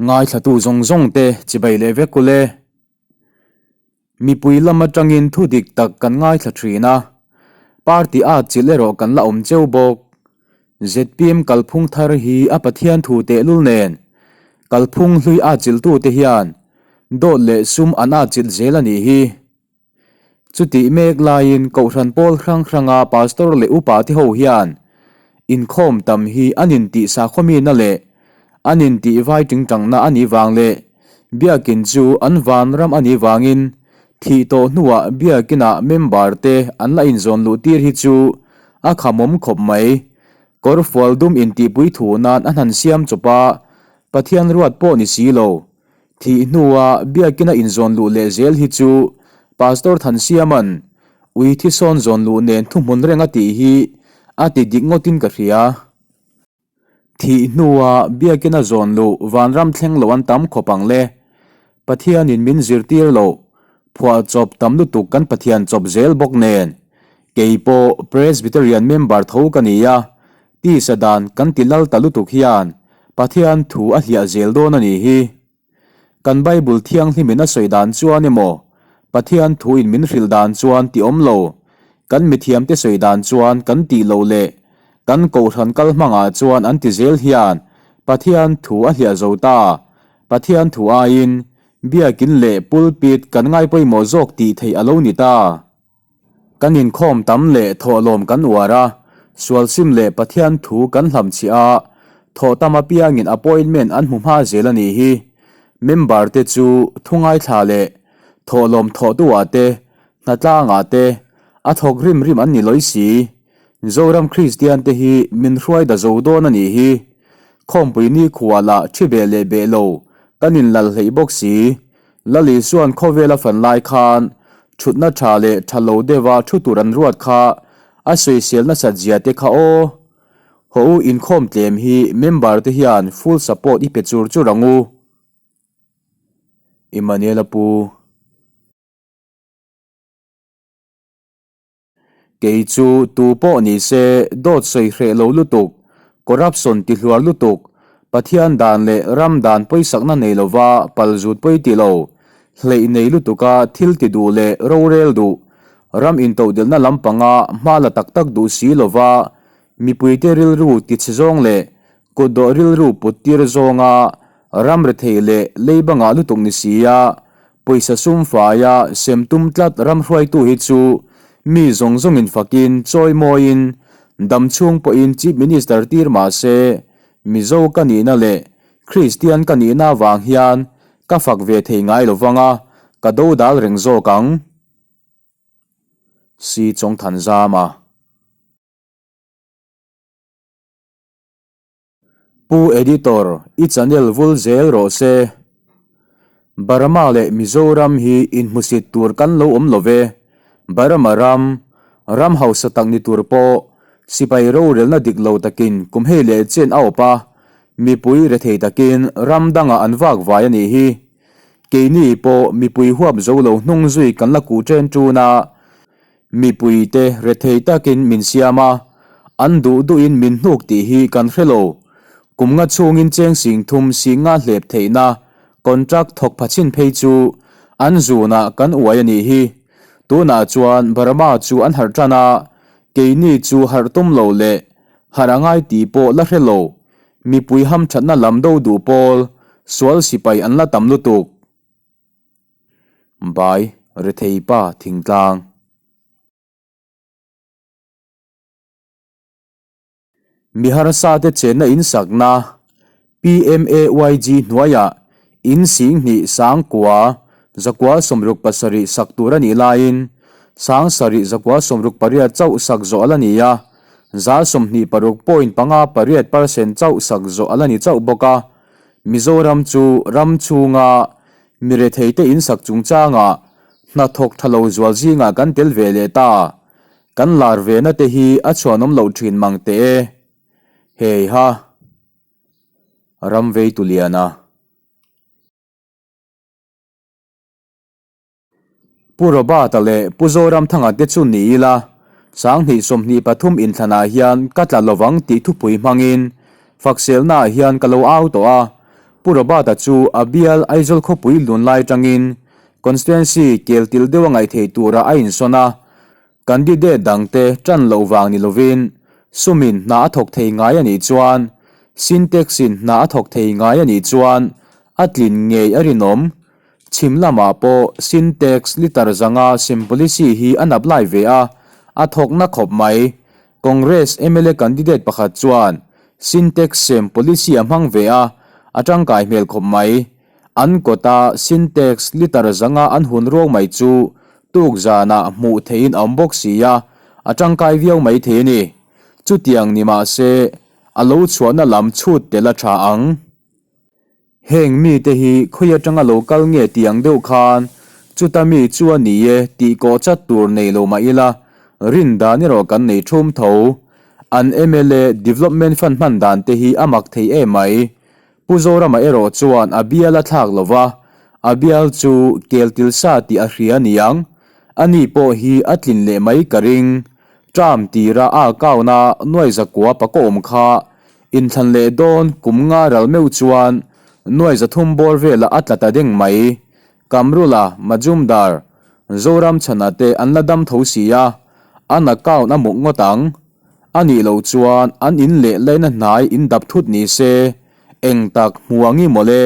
Ngaithlatu zawng zawng te chibai leh vek ule. Mipui lam atangin thu dik tak kan ngaithla thin a, party at chilh erawh kan la awm cheu bawk. Zpm kalphung thar hi a Pathian thu tehlul nen kalphung hlui at chilhtute hian dawt leh sum an at chilh zel a nih hi. Chutih mek laiin Kohhran pawl hrang hranga Pastor leh Upa te ho hian inkhawm tam hi an intih sakhawmina leh an intih vai tingtangna a nih vang leh Biakin chu an vanram a nih vangin thih tawh hnuah Biakinah member te an la inzawn luh tir hi chu a khamawm khawp mai. Kawrfual dum intihpui thu nan a hnan siam chawp a, Pathian ruat pawh ni si lo. Thih hnua Biakina inzawn luh leh zel hi chu Pastor Thansiama'n ui thisawn zawn luh nen thuhmun reng a tih hi a ti dik ngawtin ka hria. Thih hnua Biakina zawn luh vanram thleng lo an tam khawp ang le. Pathianin min zirtir loh, phuahchawp tam lutuk kan Pathian chawp zel bawk nen. Kei pawh Presbyterian member tho ka ni a, tisa dan kan ti lal ta lutuk hian Pathian thu a hliah zel dawn a nih hi. Kan Bible thianghlimin a sawi dan chuan emaw, Pathian thuin min hrilh dan chuan ti awm lo, kan mithiamte sawi dan chuan kan tih loh leh kan kohhran kal hmangah chuan an ti zel hian Pathian thu a hliah zo ta. Pathian thu aiin biakin leh pulpit kan ngaipawimawh zawk tih theih a lo ni ta. Kan inkhawm tam leh thawhlawm kan uar a, sualsim leh Pathian thu kan hlamchhiah a, thawh tam apiangin appointment an hmu hma zel a nih hi. Member te chu thu ngaithla leh thawhlawm thawhtuah te, hnatlangah te a thawk rim rim an ni lawi si. Zoram Kristian te hi min hruai da zo dawn a nih hi. Khawmpui nikhua lah thi beh leh beh lo kan inlal hleih bawk si. Lal Isua'n khawvel a fan lai khan thutna tha leh tha lo deuha thu tur an ruat kha a sawisel nasat zia te kha aw. Haw u inkhawm tlem hi member te hian full support i pe chur chur ang u. Emmanuel-a pu. Kei chu tu pawh ni se dawt sawi hreh lo lutuk, corruption ti hluar lutuk, Pathian dan leh ram dan pawisakna nei lova pal zut pawi ti lo, hleih nei lutuka thil ti duh leh rorel duh, ram intodelhna lampanga hma la tak tak duh si lova mipuite rilru ti chhe zawng leh kutdawh rilru put tir zawnga ram rethei leh leiba ngah lutuk ni sia Pawisa sum faia sem tum tlat ram hruaitu hi chu mi zawng zawngin fakin chawi mawiin dam chhung pawhin Chief Minister tir mah se Mizo ka nihna leh Kristian ka nihna avang hian ka fak ve thei ngai lo vang a, ka dodal reng zawk ang. Si Chawngthanzama. Pu Editor, i channel vul zel rawh se. Burma leh Mizoram hi inhmusit tur kan lo awm lo ve. Burma ram, ram hausa tak ni tur pawh sipai rorelna dik lo takin kum hei leh chen a awp a, mipui rethei takin ram dangah an vak vai a nih hi. Keini pawh mipui huap zo lo hnung zui kan la kuh chen ṭun a. Mipuite rethei takin min siam a, an duh duhin min hnuk tih hi kan hre lo. Kum nga chhungin cheng sing thum sing nga hlep theihna contract thawk pha chin phei chu an zunah kan uai a nih hi. Tunah chuan Burma chu an harh tan a, keini chu harh tum lo leh harh a ngai tih pawh la hre lo. Mipui hamthatna lam do duh pawl sual sipai an la tam lutuk. Bai rethei pa thingtlang. Mi harsa te chenna in sakna PMAYG hnuaiah in sing hnih sangkua zakua 67 sak tur a nih laiin sang sarih zakua 68 chauh sak zawh a la ni a, za 26 point panga pariat percent chauh sak zawh a la ni chauh bawk a. Mizoram chu ram chhunga Mi retheite insak chungchangah hnathawk tha lo zual zingah kan tel ve leh ta. Kan lar ve na te hi a chhuanawm loh thin mang teh e. Hei ha. Ram vei tu liana. Pu Robert-a leh Pu Zoramthanga te chu ni ila, 2023 inthlanah hian ka tla lovang tih thupui hmangin Fakselnaah hian ka lo au tawh a. Pu Robert-a chu a bial Aizawl khawpui lun lai atangin constituency kel til deuh a ngaih theih tura a insawn a, candidate dangte tan loh vang ni lovin sumin hna a thawk thei ngai a nih chuan Sintex-in hna a thawk thei ngai a nih chuan a tlin ngei a rinawm. Chhim lamah pawh Sintex litre zanga sem policy hi an apply ve a, a thawkna khawp mai. Congress mla candidate pakhat chuan Sintex sem policy a hmang ve a, a tangkai hmel khawp mai. An kawta Sintex litre zanga an hun ruak mai chu tuk zanah hmuh theihin a awm bawk si a, a tangkai viau mai thei a ni. Chutiang ni mah se, a lo chhuahna lam chhut tel a tha ang. Heng mite hi khawi atanga lo kal nge tih ang deuh khan chuta mi chu a ni e tih kawh chat tur nei lo mah ila, rin dan erawh kan nei thum tho. An mla Development Fund hman dan te hi a mak thei em mai. Pu Zorama erawh chuan a bial a thlak lo va, a bial chu kel til sa tih a hria niang. Ani pawh hi a tlin leh mai ka ring. Term tira a account a nuai zakua pakawm kha Inthlan leh dawn kum nga ral meuh chuan nuai 300 bawr velah a tla ta deng mai. Kamrula, Majumdar, Zoram chhana te an la dam tho si a, an account a muk ngawt ang. A nih loh chuan an in leh laina hnai in dap thut ni se, eng tak hmu angi mawle.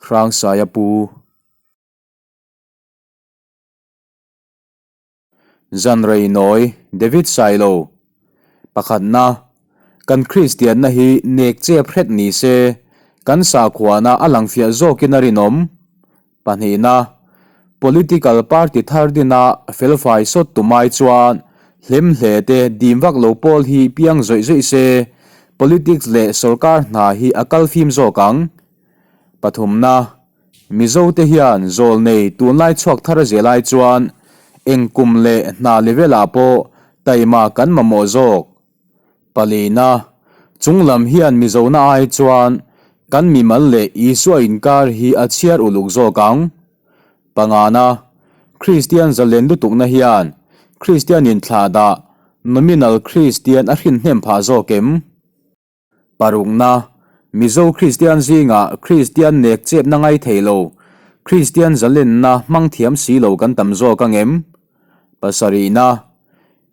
Hrangsaia pu. Zanrei nawi David Sailo Pakhatna, Kan Kristianna hi nek chep hret ni se, kan sakhuana a lang fiah zawkin a rinawm. Pahnihna, Political party thar dina felfai sawt tumai chuan hlem hle te dim vak lo pawl hi piang zawih zawih se, politics leh sorkar hna hi a kal fim zawk ang. Pathumna, Mizote hian zawlnei tunlai chhuak thar zel ai chuan eng kum leh hna level ah pawh taima kan mamawh zawk. Palina, Chunglam hian Mizona ai chuan kan mimal leh Isua inkar hi a chhiar uluk zawk ang. Pangana, Kristian zalen lutukna hian Kristian inthlahdah nominal Kristian a hrin hnem phah zawk em? Parukna, Mizo Kristian zingah Kristian nek chepna ngai thei lo, Kristian zalenna hmang thiam si lo kan tam zawk ang em? Pasarihna,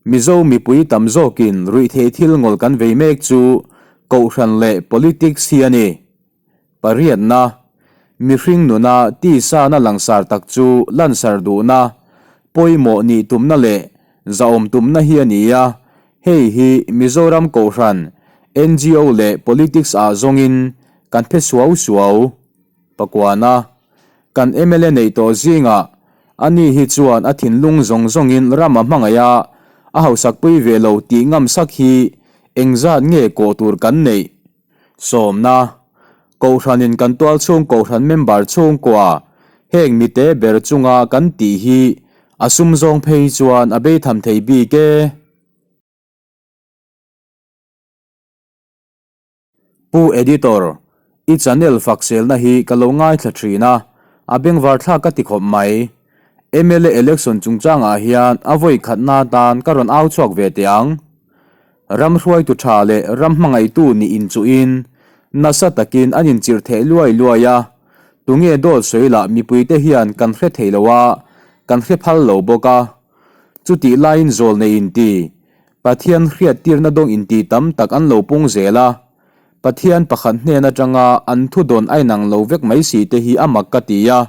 Mizo mipui tam zawkin ruihtheih thil ngawl kan vei mek chu Kohhran leh Politics hi a ni. Pariatna, Mihring nuna tisana langsar tak chu lansar duhna, pawimawh nih tumna leh zahawm tumna hi a ni a, hei hi Mizoram Kohhran, ngo leh politics ah zawngin kan phe suau suau. Pakuana, Kan mla neih tawh zingah ani hi chuan a thinlung zawng zawngin ram a hmangaih a, a hausakpui ve lo tih ngamsak hi engzat nge kawh tur kan neih? Sawmna, Kohhranin kan tualchhung Kohhran member chhungkua heng mite ber chunga kan tih hi a sum zawng phei chuan a beitham thei bik e. Pu Editor, i channel fakselna hi ka lo ngaithla thin a, a bengvar thlak ka ti khawp mai. Mla election chungchangah hian a vawi khatna atan ka rawn au chhuak ve teh ang. Ram hruaitu tha leh ram hmangaihtu nih inchuhin nasa takin an inchirh theh luai luai a, tunge dawt sawi lah mipuite hian kan hre thei lo a, kan hre phal lo bawk a. Chutih laiin zawl nei inti, Pathian hriattirna dawng inti tam tak an lo pung zel a, Pathian pakhat hnen atanga an thu dawn a inang lo vek mai si te hi a mak ka ti a.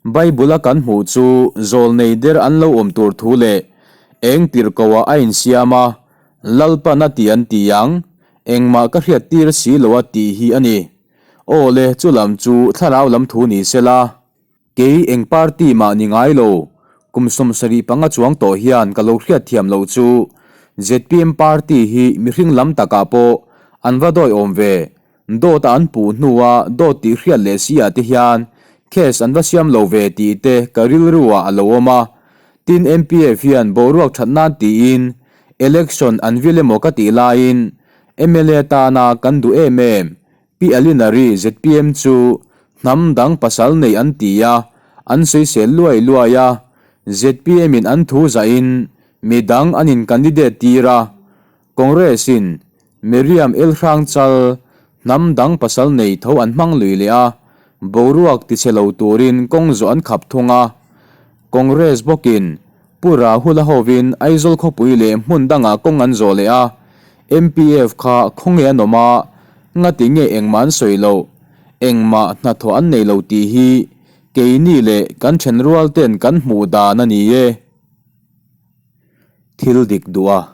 Bible-a kan hmuh chu zawlnei der an lo awm tur thu leh eng tirhkohah a insiam a, Lalpan a ti an ti ang, engmah ka hriattir si lo a tih hi a ni. Aw le, chu lam chu thlarau lam thu ni sela. Kei eng party mah ni ngai lo, kum 75 chuang tawh hian ka lo hriat thiam loh chu zpm party hi mihring lam takah pawh an va dawi awm ve, dawt a an puh hnua dawt tih hriat leh si ah te hian case an va siam lo ve tih te ka rilru ah a lo awm a. Tin MPF hian boruak that nan tiin election an vil emaw ka tih laiin mla tana kan duh em em Pi Alinari zpm chu hnam dang pasal nei an ti a, an sawisel luai luai a, zpm in an thu zahin mi dang an in candidate tir a, Congress in Miriam Elhrangchal Hnam dang pasal nei tho an hmang lui leh a, boruak tichhe lo turin kawng zawh an khap thung a. Congress bawkin Pu Rahul-a hovin Aizawl khawpui leh hmun dangah kawng an zawh leh a, MPF kha khawnge an awm a, ngati nge engmah an sawi loh, engmah hnathawh an nei lo tih hi keini leh kan thenrual ten kan hmuh dan a ni e. Thil dik duh a.